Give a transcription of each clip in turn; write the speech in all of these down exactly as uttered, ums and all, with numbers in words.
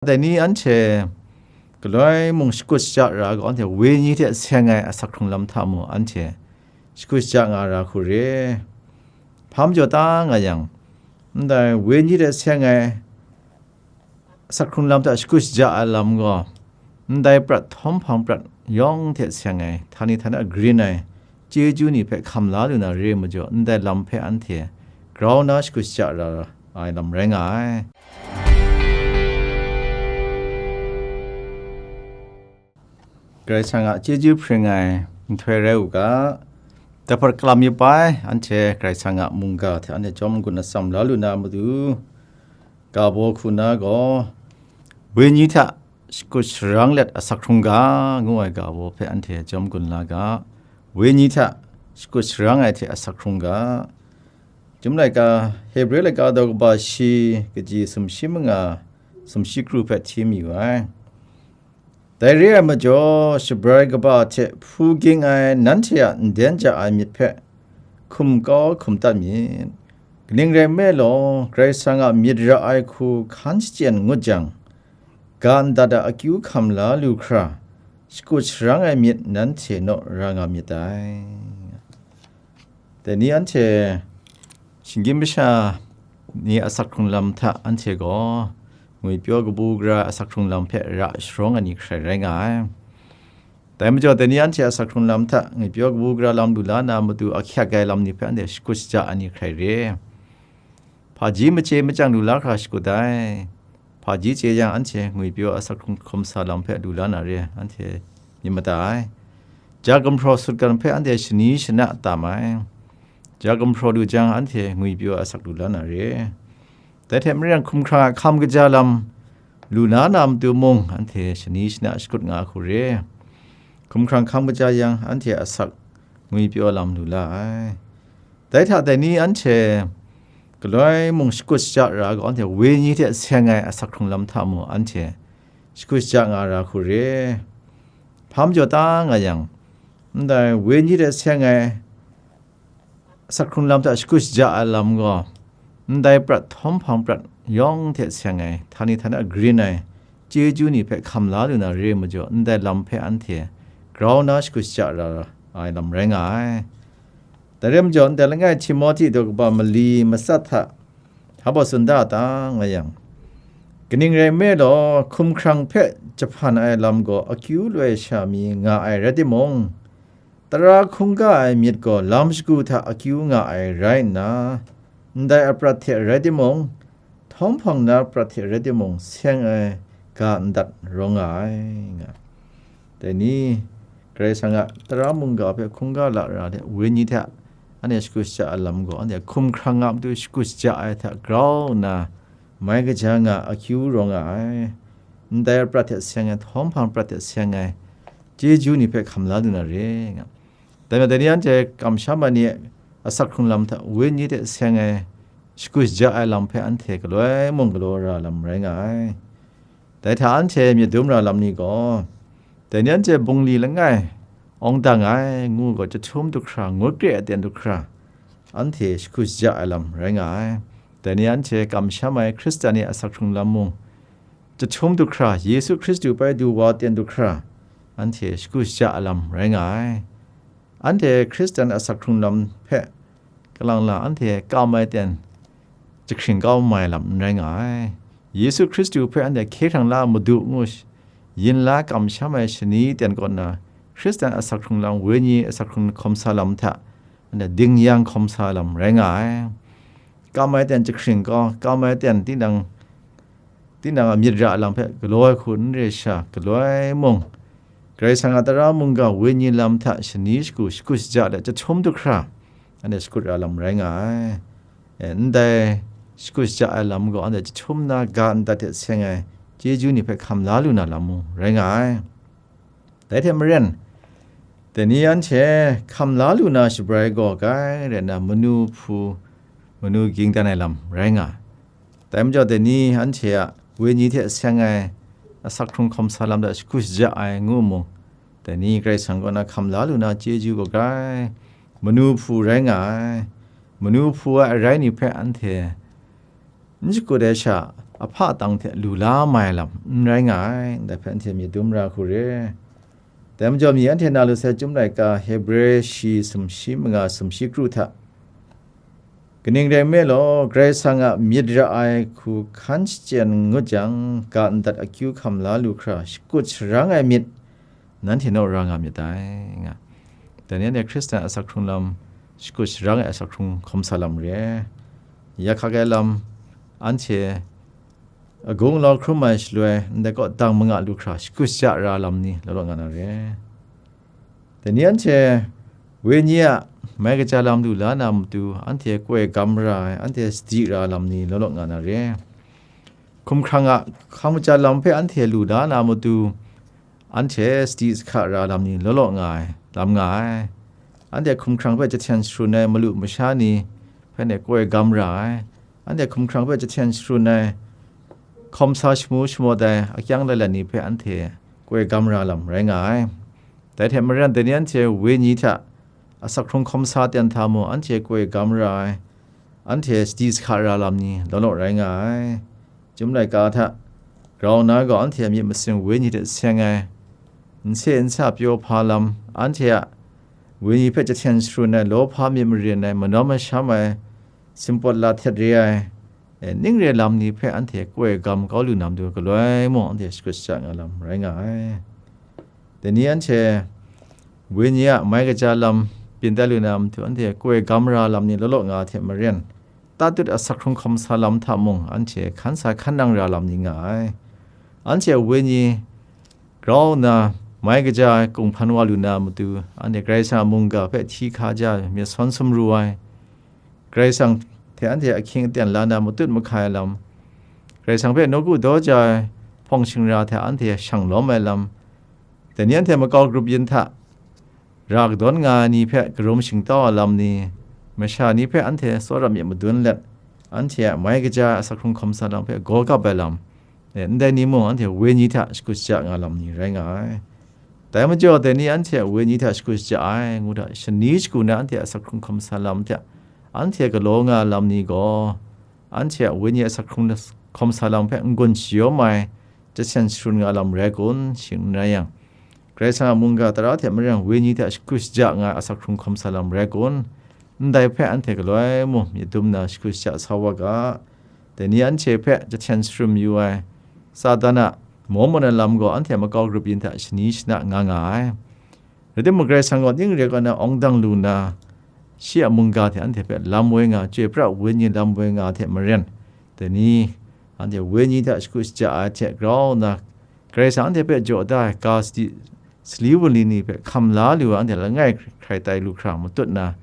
Dai ni anhte galoi mung shakut shaja ra ai gaw, anhte wenyi hte seng ai asak hkrung lam hta mung anhte shakut shaja nga ra hku re. Hpa majaw ta nga yang, ndai wenyi hte seng ai asak hkrung lam hta shakut shaja ai lam gaw, ndai prat, htawm hpang prat yawng hte seng ai, htani htana grin ai chyeju ni hpe hkam la lu na re ai majaw, ndai lam hpe anhte grau na shakut shaja ra ai lam rai nga ai. Karai Kasang a chyeju hpring ai nhtoi rai u ga, dai hpawt kalam yip ai, anhte Karai Kasang a mungga hte anhte chyawm n-gun atsam la lu na matu, ga baw hku na gaw, wenyi hta shakut sharang let asak hkrung ga, ngu ai ga baw hpe anhte chyawm gun la ga, wenyi hta shakut sharang ai hte asak hkrung ga. Chyum laika, Hebre laika daw kaba shi, kaji sumshi manga, sumshi kru hpe hti mayu ai. Dai re ai majaw, shabrai kaba hte hpu ging ai nanhte a nden ja ai myit hpe hkum kau hkum dat myit. Kaning rai nme law, Karai Kasang a myit ra ai hku hkan shachyen ngut jang, ga ndat a akyu hkam la lu hkra, shakut sharang ai myit nanhte naw ra nga myit dai. Dai ni anhte shinggyim masha ni asak hkrung lam hta anhte gaw ngwipyaw kabu gara asak hkrung lam hpe ra sharawng ai ni hkrai rai nga ai. Dai majaw, dai ni anhte asak hkrung lam hta ngwipyaw kabu gara lam lu la na matu ahkyak ai lam ni hpe anhte shakut shaja ai ni hkrai re. Hpaji machye machyang lu la hkra shakut ai. Hpaji chye yang, anhte ngwipyaw asak hkrung hkum sa lam hpe lu la na re, anhte myit mada ai. Ja gumhpraw sutgan hpe anhte shani shana tam ai. Ja gumhpraw lu jang, anhte ngwipyaw asak lu la na re. Dai hte maren, hkumhkrang a hkam kaja lam lu na na matu mung, anhte shani shana shakut nga hku re. Hkumhkrang hkam kaja yang, anhte asak ngwipyaw lam lu la ai. Dai hta dai ni anhte galoi mung shakut shaja ra ai gaw, anhte wenyi hte seng ai asak hkrung lam hta mung anhte shakut shaja nga ra hku re. Hpa majaw ta nga yang, ndai wenyi hte seng ai asak hkrung lam hta shakut shaja ai lam gaw, ndai prat, htawm hpang prat yawng hte seng ai, htani htana grin ai chyeju ni hpe hkam la lu na re ai majaw, ndai lam hpe anhte grau na shakut shaja ra ai lam rai nga ai. Dai re ai majaw, ndai langai Timohti daw kaba mali matsat hta hpa baw tsun da a ta nga yang, kaning rai nme law, hkumhkrang hpe jahpan ai lam gaw akyu loi sha mi nga ai rai timung, tara hkungga ai myit gaw lam shagu hta akyu nga ai rai nna, ndai aprat hte rai timung, htawm hpang na prat hte rai timung, seng ai ga ndat rawng nga ai, nga. Dai ni, Karai Kasang a tara mungga hpe hkungga lara hte wenyi hte anhte shakut shaja ai lam gaw, anhte hkumhkrang a matu shakut shaja ai hta grau nna, mai kaja nga akyu rawng nga ai. Ndai prat hte seng ai, htawm hpang prat hte seng ai chyeju ni hpe hkam la lu na re, nga. Dai majaw, dai ni anhte kamsham ai ni asak hkrung lam hta wenyi hte seng ai shakut shaja ai lam hpe anhte galoi mung galaw ra lam rai nga ai. Dai hta anhte myit dum ra lam ni gaw, dai ni anhte bungli langai awng dang ai ngu gaw, chyahtum du hkra, ngut kre aten du hkra, anhte shakut shaja ai lam rai nga ai. Dai ni anhte kamsham ai Hkristan ni asak hkrung lam mung, chyahtum du hkra, Yesu Hkristu bai du wa aten du hkra, anhte shakut shaja ai lam rai nga ai. Anhte Hkristan asak hkrung lam hpe kalang lang anhte kam ai ten jahkring kau mai lam n rai nga ai. Yesu Hkristu hpe anhte hkye hkrang la madu ngu sh-, yin la kamsham ai shani ten kaw na, Hkristan asak hkrung lam, wenyi asak hkrung hkawm sa lam hta anhte dingyang hkawm sa lam rai nga ai. Kam ai ten jahkring kau, kam ai ten tinang, tinang a myit ra lam hpe galaw ai hku n re sha, galoi mung, Karai Kasang a tara mungga wenyi lam hta shani shagu shakut shaja let chyahtum du hkra, anhte shakut ra lam rai nga ai. E, ndai shakut shaja ai lam gaw, anhte chyahtum na ga ndat hte seng ai chyeju ni hpe hkam la lu na lam mung rai nga ai. Dai hte maren, dai ni anhte hkam la lu na shabrai gaw grai rai nna, manu hpu, manu ging dan ai lam rai nga ai. Dai majaw, dai ni anhte a wenyi hte seng ai asak hkrung hkawm sa lam hta shakut shaja ai ngu mung, dai ni Karai Kasang kaw na hkam la lu na chyeju gaw grai manu hpu rai nga ai. Manu hpu ai arai ni hpe anhte n shakut ai sha, ahpa tang hte lu la mai lam n rai nga ai, ndai hpe anhte myit dum ra hku re. Dai majaw mi anhte na lu sai Chyum laika Hebre shi sumshi manga sumshi kru hta, kaning rai nme law, Karai Kasang a myit ra ai hku hkan shachyen ngut jang, ga ndat akyu hkam la lu hkra shakut sharang ai myit nanhte naw ra nga myit dai, nga. Dai ni anhte Hkristan asak hkrung lam, shakut sharang ai asak hkrung hkawm sa lam re. Ya hkak ai lam, anhte agung alau hkrum ai shaloi, ndai kaw dang manga lu hkra shakut shaja ra lam ni law law nga na re. Dai ni anhte wenyi a mai kaja lam lu la na matu, anhte koi gam ra ai, anhte sadi ra lam ni law law nga na re. Hkumhkrang a hkang maja lam hpe anhte lu la na matu, anhte sadi sahka ra lam ni law law nga ai, lam nga ai. Anhte hkumhkrang hpe jahten sharun ai malu masha ni hpe ne koi gam ra ai. Anhte hkumhkrang hpe jahten sharun ai hkawm sa shamu shamawt ai akyang lalan ni hpe anhte koi gam ra lam rai nga ai. Dai hte maren, dai ni anhte wenyi hta asak hkrung hkawm sa ten hta mung, anhte koi gam ra ai, anhte sadi sahka ra lam ni law law rai nga ai. Chyum laika hta grau nna gaw, anhte a myit masin wenyi hte seng ai, nse nsa pyaw hpa lam, anhte a wenyi hpe jahten sharun ai, lawhpa myit marin ai, manawm masham ai, simpawt la htet re ai, e, ning re lam ni hpe anhte koi gam kau lu na matu galoi mung, anhte shakut shaja nga lam rai nga ai. Dai ni anhte wenyi a mai kaja lam byin dat lu na matu, anhte koi gam ra lam ni law law nga hte maren, tatut asak hkrung hkawm sa lam hta mung, anhte hkan sa hkan nang ra lam ni nga ai. Anhte a wenyi grau nna mai kaja ai kunghpan wa lu na matu, anhte Karai Kasang a mungga hpe hti hka ja ai, myit sawn sumru ai, Karai Kasang hte anhte ahkying aten la na matut mahkai ai lam, Karai Kasang hpe nawku daw ja ai hpawng shingra hte anhte shang lawm ai lam, dai ni anhte makau grup yin hta ra kadawn nga ai ni hpe karum shingtau ai lam ni, masha ni hpe anhte tsawra myit madun let, anhte a mai kaja ai asak hkrung hkawm sa lam hpe gaw kap ai lam, e, ndai ni mung anhte wenyi hta shakut shaja nga lam ni rai nga ai. Dai majaw, dai ni anhte a wenyi hta shakut shaja ai, ngu hta shani shagu na anhte a asak hkrung hkawm sa lam hte anhte galaw nga lam ni gaw, anhte a wenyi a asak hkrung hkawm sa lam hpe n-gun shayawm ai, jahten sharun nga lam rai kun? Shing n rai yang, Karai Kasang a mungga tara hte maren wenyi hta shakut shaja nga ai asak hkrung hkawm sa lam rai kun? Ndai hpe anhte galoi mung myit dum na shakut shaja sa wa ga. Dai ni anhte hpe jahten sharum yu ai Satan a maw mawn ai lam gaw anhte makau grup yin hta shani shana nga nga ai. Rai timung, Karai Kasang gaw ning re ai kaw na awng dang lu nna, shi a mungga hte anhte hpe lam woi nga, chyoi pra wenyi lam woi nga hte maren, dai ni anhte wenyi hta shakut shaja ai hte grau nna, Karai Kasang anhte hpe jaw da ai ga sadi sali wunli ni hpe hkam la lu ai, anhte langai hkrai tai lu hkra matut nna,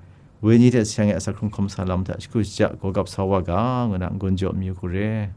wenyi hte seng ai asak hkrung hkawm sa lam hta shakut shaja gaw gap sa wa ga, ngu na n-gun jaw mayu hku re.